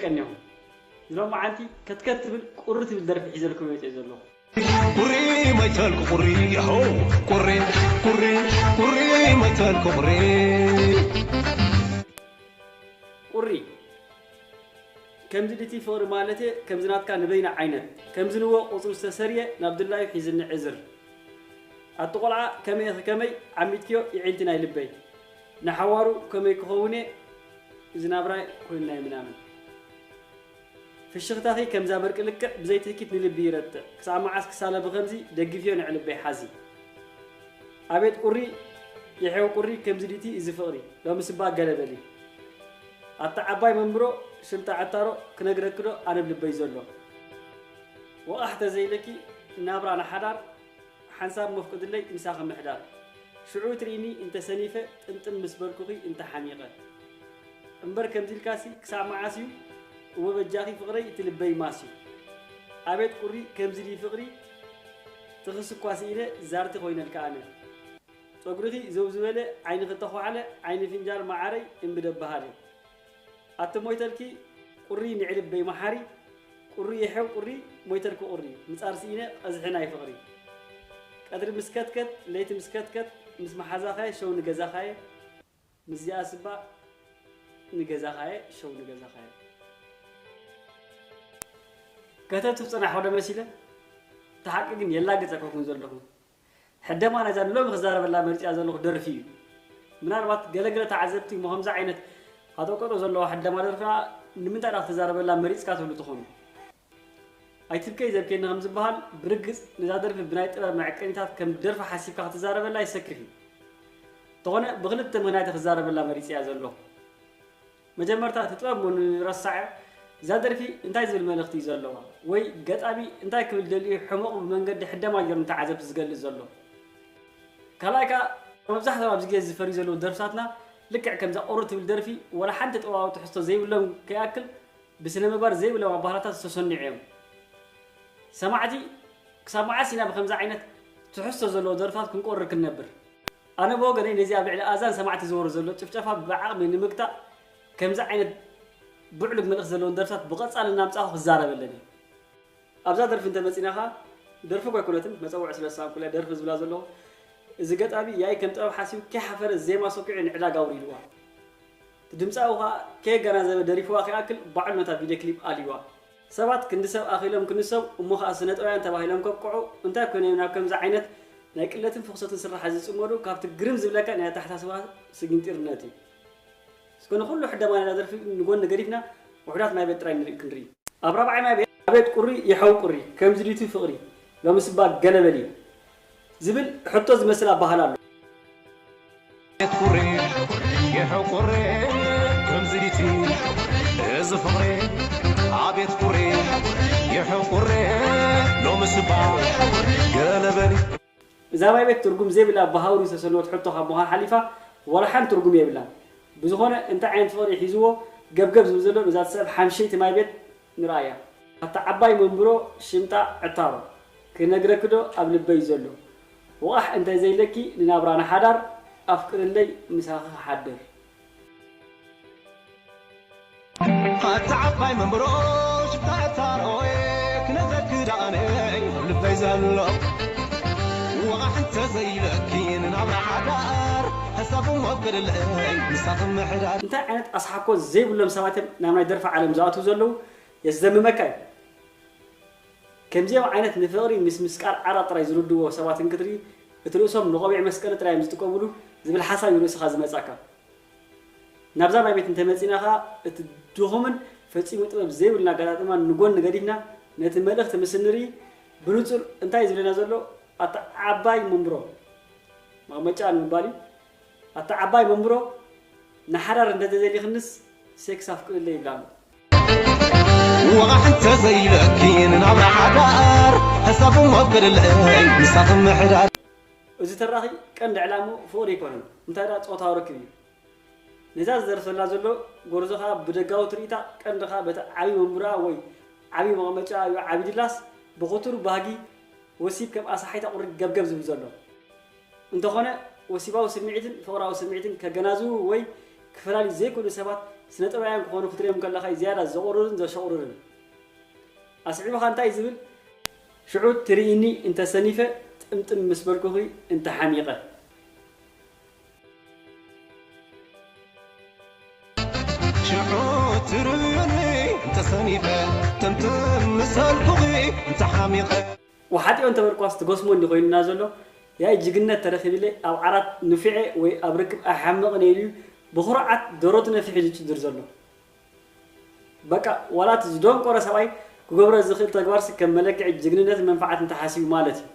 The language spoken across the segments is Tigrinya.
ቀኒኹም። ሎማዓንቲ ከትከት ትብል ቁሪ ትብል ደርፊ ሒዘልኩም መፅየ ዘለኹ። ቁሪ መይተልኩ ቁሪ ያሆ ቁሪ ቁሪ ቁሪ መይተልኩ ቁሪ ቁሪ ከምዚ ድቲ ፍቕሪ ማለቴ ከምዚ ናትካ ንበይና ዓይነት ከምዚ ንዎ ቁፅሪ ዝተሰርየ ናብ ድላዩ ሒዝኒ ዕዝር ኣቲ ቆልዓ ከመይ ኸ ከመይ ዓሚትክዮ ይዒንቲ ናይ ልበይ ንሓዋሩ ከመይ ክኸውን እየ እዚ ናብራይ ኮይንናይ ምናምን ፍሽኽታኺ ከምዛ በርቂ ልክዕ ብዘይ ትህኪት ንልቢ ይረጥዕ ክሳብ መዓስ ክሳለ ብኸምዚ ደግፍዮ ንዕልበይ ሓዚ ኣቤት ቁሪ የሕዮ ቁሪ ከምዚ ድቲ እዚ ፍቕሪ ሎምስ እባ ገለ በሊ ኣታ ዓባይ መንብሮ ሽምጣ ዕታሮ ክነግረኪ ዶ ኣነ ብ ልበይ ዘሎ ወቓሕ ተዘይለኪ ናብራ ንሓዳር ሓንሳብ መፍቅድለይ ምሳኺ ምሕዳር ሽዑ ትርእይኒ እንተ ሰኒፈ ጥምጥም ምስ በልኩኺ እንተ ሓሚቐ እምበር ከምዚ ኢልካሲ ክሳብ መዓስ እዩ እወ በጃኺ ፍቕረይ እቲ ልበይ ማስ እዩ ኣቤት ቁሪ ከምዚ ድዩ ፍቕሪ ትኽስ እኳ ስኢነ ዛርቲ ኮይነልካ ኣነ ጸጉርኺ ዘው ዝበለ ዓይንኺ ተዃዕለ ዓይኒ ፍንጃል መዓረይ እምቢ ደበሃለ ኣቲ ሞይተልኪ ቁሪ ንዒ ልበይ መሓሪ ቁሪ የሕው ቁሪ ሞይተልኪ ቁሪ ምጻር ስኢነ ቀዝሒ ናይ ፍቕሪ ቀትሪ ምስ ከትከት ለይቲ ምስ ከትከት ምስ መሓዛኻየ ሸው ንገዛኻየ ምስዚኣ ስባ ንገዛኻየ ሸው ንገዛኻየ ከተብቲ ክጽናሕ ወደ መሲለ እቲ ሓቂ ግን የላግጸ ኮኹም ዘለኹም ሕደማ ናይዛ ንሎሚ ክዛረበላ መሪፅያ ዘለኹ ደርፊ እዩ ምናልባት ገለገለ ተዓዘብቲ እሞ ከምዚ ዓይነት ኣጠቆጦ ዘለዋ ሕደማ ደርፊ ንምንታይ ዳ ክትዛረበላ መሪፅካ ትብሉ ትኾኑ ኣይትብከይ ዘብኬኒ ከም ዝበሃል ብርግፅ ነዛ ደርፊ ብናይ ጥበብ መዐቀኒታት ከም ደርፊ ሓሲብካ ክትዛረበላ ይሰክፍ እዩ እንተኾነ ብክልተ ምክንያት ክዛረበላ መሪፅያ ዘለኹ መጀመርታ እቲ ጥበብ ሞ ንረሳዕ እዛ ደርፊ እንታይ ዝብል መልእኽቲ እዩ ዘለዋ ወይ ገጣሚ እንታይ ክብል ደልዩ ሕመቑ ብመንገዲ ሕደማ ገይሩ ንተዓዘብቲ ዝገልፅ ዘሎ ካልኣይ ከዓ መብዛሕትኦም ኣብዚ ግዜ ዝፈርዩ ዘለዉ ደርፍታትና ልክዕ ከምዛ ቁሪ ትብል ደርፊ ወላ ሓንቲ ጥበባዊ ትሕዝቶ ዘይብሎም ከይኣክል ብስነ ምግባር ዘይብሎም ኣባህላታት ዝተሰንዑ እዮም ሰማዕቲ ክሳብ መዓስ ኢና ብከምዚ ዓይነት ትሕዝቶ ዘለዎ ደርፍታት ክንቆርር ክንነብር ኣነ ብወገነይ ነዚ ኣብ ልዕሊ ኣዛን ሰማዕቲ ዝወርድ ዘሎ ጭፍጨፋ ብዓቕሚ ንምግታእ ከምዚ ዓይነት ብዕሉግ መልእኽቲ ዘለዎም ደርፍታት ብቐጻሊ እናምጻእኹ ክዛረበለን እየ። ኣብዛ ደርፊ እንተመጺእና ከኣ ደርፊ እኳ ኣይኮነትን መጸውዒ ስለ ዝሰኣንኩላ ደርፊ ዝብላ ዘለኹ እዚ ገጣሚ ያኢ ከም ጥበብ ሓሲቡ ከይሓፈረ ዜማ ሰኪዑ ንዕዳጋ ኣውሪድዋ። እቲ ድምጻዊ ከኣ ከየገናዘበ ደሪፍዋ ከይኣክል ባዕሉ ነታ ቪድዮ ክሊፕ ኣልይዋ። ሰባት ክንዲ ሰብ ኣኺሎም ክንሰው እሞ ኸኣ ስነ ጥበባውያን ተባሂሎም ከብቅዑ እንታይ ኮይኖም እዮም ናብ ከምዚ ዓይነት ናይ ቅለትን ፍኽሶትን ስራሓት ዝጽመዱ ካብቲ ግርም ዝብለካ ናይ ኣተሓሳስባ ስግንጢርነት እዩ። እስከ ንኹሉ ሕደማ ናይዛ ደርፊ ንጎኒ ገዲፍና ውሑዳት ማይ ቤት ጥራይ ንርኢ ክንርኢ። ኣብ ራብዓይ ማይ ቤት ኣቤት ቁሪ ይሐው ቁሪ ከምዚ ድዩ ፍቕሪ ሎምስ እባ ገለ በሊ ዝብል ሕቶ ዝመስል ኣባህላ ኣሎ። ቤት ቁሬ የሕቁሬ ከምዚ ዲቲ እዚ ፍቕሬ ኣቤት ቁሬ የሕቁሬ ሎምስ እባ ገለ በሊ እዛ ማይ ቤት ትርጉም ዘይብላ ብሃውሪ ዝተሰነወት ሕቶ ካብ ምዃን ሓሊፋ ዋላ ሓንቲ ትርጉም የብላን። ብዝኾነ እንታይ ዓይነት ፍቕሪ ሒዝዎ ገብገብ ዝብል ዘሎ ነዛ ትስዕብ ሓምሸይቲ ማይ ቤት ንርኣያ። ኣብታ ዓባይ መንብሮ ሽምጣ ዕታሮ ክነግረኪ ዶ ኣብ ልበይ ዘሎ ወቓሕ እንተዘይለኪ ንናብራ ንሓዳር ኣፍቅርለይ ምሳኺ ክሓድር። ኣታ ዓባይ መንበሮ ሽታ ታሮየ ክነግረኪ ደኣነይ ልበይ ዘሎ ወቓሕ እንተዘይለኪ ንናብራ ሓዳር ሓሳብ ሞክርለይ ምሳኺ ምሕዳር እንታይ ዓይነት ኣስሓኮ ዘይብሎም ሰባት እዮም ናብ ናይ ደርፊ ዓለም ዝኣትዉ ዘለዉ የስደምመካ እዩ ከምዚኦም ዓይነት ንፍቕሪ ምስ ምስቃል ዓራት ጥራይ ዝርድዎ ሰባት እንክትርኢ እቲ ርእሶም ንቆቢዕ መስቀሊ ጥራይ እዮም ዝጥቀምሉ ዝብል ሓሳብ እዩ ርእስኻ ዝመጻካ ናብዛ ማይ ቤት እንተመጺና ኸኣ እቲ ድኹምን ፈጺሙ ጥበብ ዘይብሉን ኣገጣጥማ ንጎኒ ገዲፍና ነቲ መልእኽቲ ምስ እንርኢ ብንጹር እንታይ እዩ ዝብለና ዘሎ ኣታ ዓባይ መንብሮ መቐመጫኣ ንምባል እዩ ኣታ ዓባይ መንብሮ ንሓዳር እንተዘይደሊኽንስ ሴክስ ኣፍቅድለይ ይብላ ኣሎ። ወቓሕ እንተዘይለኪ ንናብራ ሓዳር ሓሳብ ሞክርለይ ምሳኺ ምሕዳር እዚ ተራኺ ቀንዲ ዕላምኡ ፍቕሪ ኣይኮነን እንታይ ደኣ ጾታዊ ርክብ እዩ። ነዛ ዝደርፍ ዘላ ዘሎ ጎርዞ ከኣ ብደጋዊ ትርኢታ ቀንዲ ከኣ በቲ ዓቢ መንብርኣ ወይ ዓቢ መቐመጫኣ እዩ ዓቢድላስ ብኽቱር ባህጊ ወሲብ ከም ኣሳሓይታ ቁሪ ገብገብ ዝብል ዘሎ። እንተኾነ ወሲባዊ ስምዒትን ፍቕራዊ ስምዒትን ከገናዝዉ ወይ ክፈላልዩ ዘይክእሉ ሰባት ስነ ጥበባውያን ክኾኑ ክትሪኦም ከለኻ እዩ ዝያዳ ዘቑርርን ዘሸቑርርን። ኣስዒቡኻ እንታይ እዩ ዝብል? ሽዑ ትርኢኒ እንተ ሰኒፈ፣ ጥምጥም ምስ በልኩኺ እንተ ሓሚቐ። ሽዑ ትርእዩኒ እንተሰኒፈ፣ ጥምጥም ምሰልኩኺ እንተሓሚቐ። ወሓጢኦ እንተበልኳስ ትጎስሞ እንዲ ኮይኑና ዘሎ፣ ያይ ጅግነት ተረኺብለይ ኣብ ዓራት ንፊዐ ወይ ኣብ ርክብ ኣይሓምቕን እየ ኢሉ ብኹርዓት ደረቱ ነፊሑ ዝጭድር ዘሎ። በቃ ዋላ እቲ ዝደንቆረ ሰብኣይ ክገብሮ ዝኽእል ተግባርሲ ከም መለክዒ ጅግንነትን መንፍዓትን ተሓሲቡ ማለት እዩ።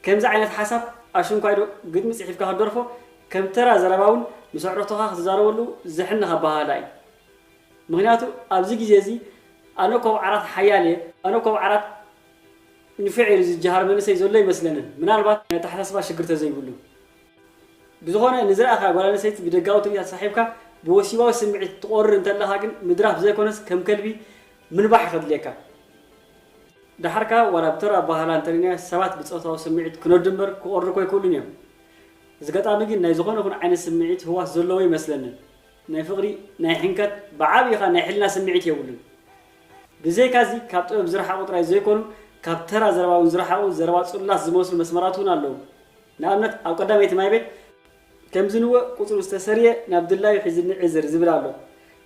ከምዚ ዓይነት ሓሳብ ኣሽንኳይ ዶ ግጥሚ ጽሒፍካ ክትደርፎ ከም ተራ ዘረባ እውን ምስ ኣዕሩኽትኻ ክትዛረበሉ ዘሕንኽ ኣበሃህላ እዩ። ምኽንያቱ ኣብዚ ግዜ እዚ ኣነ እኮ ኣብ ዓራት ሓያል እየ፣ ኣነ እኮ ኣብ ዓራት ንፉዕ ኢሉ ዝጀሃር መንእሰይ ዘሎ ኣይመስለንን። ምናልባት ናይ ኣተሓሳስባ ሽግር ተዘይብሉ። ብዝኾነ ንዝረኣኻ ጓል ኣንስተይቲ ብደጋዊ ትርኢት ኣሳሒብካ ብወሲባዊ ስምዒት ትቖርር እንተለኻ ግን ምድራፍ ዘይኮነስ ከም ከልቢ ምንባሕ እዩ ከድልየካ። ደሓር ከኣ ዋላ ብተራ ኣበሃህላ እንተርኢናዮ ሰባት ብጾታዊ ስምዒት ክነዱ እምበር ክቖርሩ እኮ ኣይክእሉን እዮም። እዚ ገጣሚ ግን ናይ ዝኾነ ይኹን ዓይነት ስምዒት ህዋስ ዘለዎ ኣይመስለንን። ናይ ፍቕሪ፣ ናይ ሕንከት፣ ብዓብዪ ኸኣ ናይ ሕልና ስምዒት የብሉን። ብዘይካዚ ካብ ጥበብ ዝረሓቑ ጥራይ ዘይኮኑ ካብ ተራ ዘረባ እውን ዝረሓቑ ዘረባ ጽሉላት ዝመስሉ መስመራት እውን ኣለዉ። ንኣብነት ኣብ ቀዳመይቲ ማይ ቤት ከምዚ ንወ ቁጽሩ ዝተሰርየ ናብ ድላዩ ሒዝኒ ዕዝር ዝብል ኣሎ።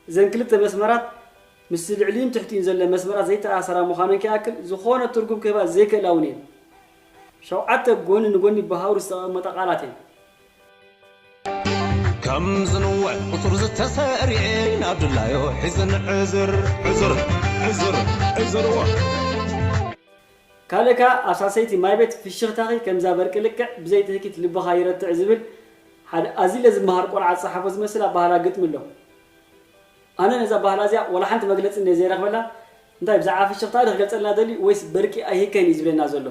እዘን ክልተ መስመራት ምስቲ ልዕሊኡን ትሕቲኡን ዘሎ መስመራት ዘይተኣሳሰራ ምዃነን ከይኣክል፣ ዝኾነ ትርጉም ክህባ ዘይክእላ እውን እየን። ሸውዓተ ጎኒ ንጎኒ ብሃውሪ ዝተቐመጣ ቃላት እየን። ከም ዝንወ ቁጽሩ ዝተሰርየ ናብ ድላዮ ሒዝን ዕዝር ዕዝር ዕዝር ዕዝርዎ። ካልእ ከኣ ኣብ ሳልሰይቲ ማይ ቤት ፍሽኽታኺ ከምዛ በርቂ ልክዕ ብዘይ ትህኪት ልብኻ ይረትዕ ዝብል ሓደ ኣዝለ ዝመሃር ቆልዓ ዝጸሓፎ ዝመስል ኣበሃህላ ግጥሚ ኣሎ። ኣነ ነዛ ኣበሃህላ እዚኣ ወላ ሓንቲ መግለጺ እንድየ ዘይረኽበላ እንታይ ብዛዕባ ፍሽኽታ ዶ ክገልጸልና ደልዩ ወይስ በርቂ ኣይህከን እዩ ዝብለና ዘሎ?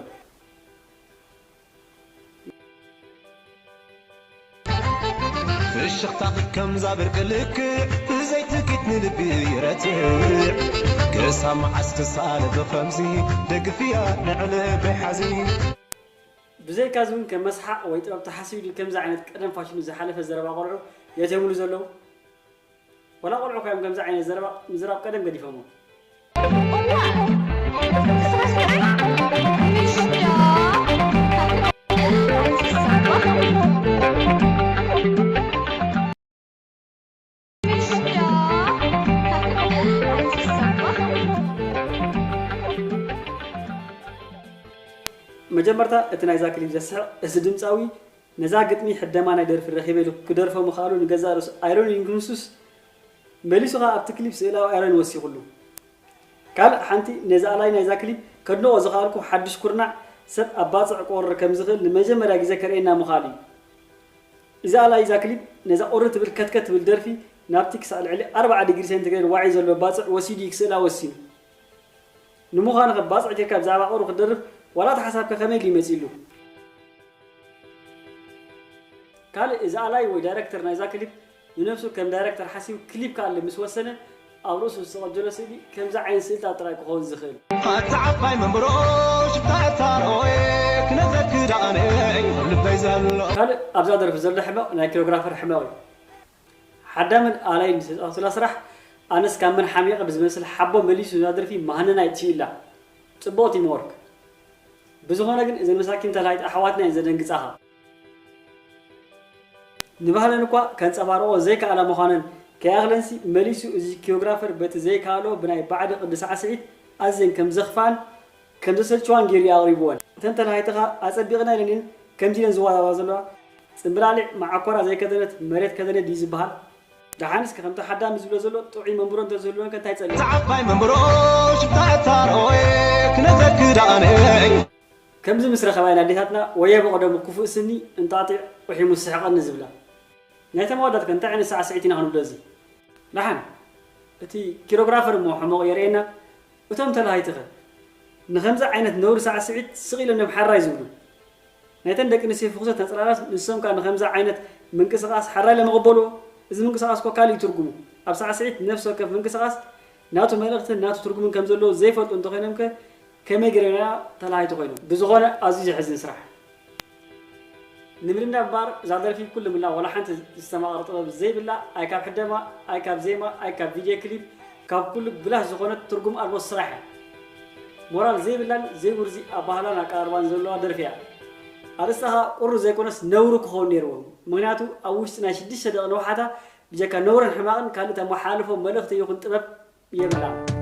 ፍሽኽታኺ ከምዛ ብርቂ ልክዕ ብዘይ ትኪት ንልቢ ይረትዕ። ክሳብ መዓስ ክሳለ ብኸምዚ ደግፍያ ንዕልበይ ሓዚ። ብዘይካዚ እውን ከም መስሓቕ ወይ ጥበብ ተሓሲቡ ድዩ ከምዚ ዓይነት ቀደም ፋሽኑ ዝሓለፈ ዘረባ ቆልዑ የትየምሉ ዘለዉ? ወላ ቆልዑ እኳ እዮም ከምዚ ዓይነት ዘረባ ምዝራብ ቀደም ገዲፎሞ። መጀመርታ እቲ ናይዛ ክሊፕ ዘስሕቕ እዚ ድምፃዊ ነዛ ግጥሚ ሕደማ ናይ ደርፊ ረኺበ ኢሉ ክደርፎ ምኽኣሉ ንገዛእ ርእሱ ኣይሮኒክ ክንሱስ መሊሱ ኸኣ ኣብቲ ክሊፕ ስእላዊ ኣይሮን ወሲኹሉ። ካልእ ሓንቲ ነዚ ኣላይ ናይዛ ክሊፕ ከድንቖ ዝኸኣልኩ ሓድሽ ኩርናዕ ሰብ ኣብ ባጽዕ ክወርር ከም ዝኽእል ንመጀመርያ ግዜ ከርእየና ምኽኣሉ እዩ። እዚ ኣላይ እዛ ክሊፕ ነዛ ቁሪ ትብል ከትከት ትብል ደርፊ ናብቲ ክሳዕ ልዕሊ ኣርብዓ ዲግሪ ሴንቲግሬድ ዋዒ ዘሎ ባጽዕ ወሲዱ እዩ ክስእላ ወሲኑ። ንምዃኑ ከ ባጽዕ ጌርካ ብዛዕባ ቁሪ ክትደርፍ ዋላ ተሓሳብካ ከመይ ኢሉ እዩ መጺእሉ? ካልእ እዚ ኣላይ ወይ ዳይረክተር ናይዛ ክሊፕ ንነብሱ ከም ዳይረክተር ሓሲቡ ክሊፕ ክኣልም ምስ ወሰነ ኣብ ርእሱ ዝተቐጀሎ ስእሊ ከምዚ ዓይነት ስእልታት ጥራይ ክኸውን ዝኽእል። ኣታ ዓባይ መንበሮ ሽታ እታ ሮኤ ክነዘኪ ደኣ ነይ ኣብ ልበይ ዘሎ። ካልእ ኣብዛ ደርፊ ዘሎ ሕመቕ ናይ ኮሪዮግራፈር ሕመቕ እዩ። ሓዳምን ኣላይን ዝተጻወቱላ ስራሕ ኣነስ ካብ መን ሓሚቐ ብዝመስል ሓቦ መሊሱ ነዛ ደርፊ መሃነና ይጥፊእላ። ጽቡቕ ቲም ዎርክ። ብዝኾነ ግን እዘን መሳኪን ተላሃይቲ ኣሕዋትና እየን ዘደንግጻኻ። ንባህለን እኳ ከንጸባርቕኦ ዘይከኣላ ምዃነን ከይኣኽለንሲ መሊሱ እዚ ኪዮግራፈር በቲ ዘይከኣልኦ ብናይ ባዕዲ ቅዲ ሳዕስዒት ኣዝየን ከም ዘኽፍኣን ከም ዘሰልችዋን ገይሩ እዩ ኣቕሪብወን። እተን ተላሃይቲ ኸኣ ኣጸቢቕና ኢለን እየን ከምዚ ኢለን ዝወዛወዛ ዘለዋ። ጽምብላሊዕ መዓኮራ ዘይከደነት መሬት ከደነ ድዩ ዝበሃል? ደሓን እስኪ ከምቲ ሓዳም ዝብሎ ዘሎ ጥዑይ መንብሮ እንተዝህልወንከ እንታይ ጸሊእካ? እታ ዓባይ መንብሮ ሽታ እታ ሮኤ ክነዘኪ ደኣ ነይ። ከምዚ ምስ ረኸባ እየን ኣዴታትና ወየ ብቐደሙ ክፉእ ስኒ እንጣጢዕ ቁሒሙ ስሕቐኒ ዝብላ። ናይቶም ኣወዳት ከ እንታይ ዓይነት ሳዕስዒት ኢና ክንብሎ እዚ? ደሓን እቲ ኪሮግራፈር እሞ ሕመቑ የርእየና። እቶም ተላሃይትኸ ንኸምዚ ዓይነት ነውሪ ሳዕስዒት ስቕ ኢሎም እዮም ሓራይ ዝብሉ። ናይተን ደቂ ኣንስትዮ ፍኹሰት ነጸላታት ንሶም ከኣ ንኸምዚ ዓይነት ምንቅስቓስ ሓራይ ለመቐበልዎ። እዚ ምንቅስቓስ እኮ ካልእ እዩ ትርጉሙ። ኣብ ሳዕስዒት ነፍሲ ወከፍ ምንቅስቓስ ናቱ መልእኽትን ናቱ ትርጉምን ከም ዘለዎ ዘይፈልጡ እንተኾይኖምከ ከመይ ገይሮም ኢና ተላሃይቲ ኮይኖም? ብዝኾነ ኣዝዩ ዘሕዝን ስራሕ። ንምድና እምበር እዛ ደርፊ ኩሉ ምላ ዋላ ሓንቲ ዝተማቐረ ጥበብ ዘይብላ፣ ኣይ ካብ ሕደማ፣ ኣይ ካብ ዜማ፣ ኣይ ካብ ቪድዮ ክሊፕ፣ ካብ ኩሉ ብላሽ ዝኾነት ትርጉም ኣልቦ ስራሕ እያ። ሞራል ዘይብላን ዘይውርዚ ኣባህላን ኣቀራርባን ዘለዋ ደርፊ እያ። ኣርእስታ ቁሩ ዘይኮነስ ነውሩ ክኸውን ነይርዎ። ምክንያቱ ኣብ ውሽጢ ናይ ሽዱሽተ ደቂ ነውሓታ ብጀካ ነውርን ሕማቕን ካልእ ተመሓላልፎ መልእኽቲ ይኹን ጥበብ የብላን።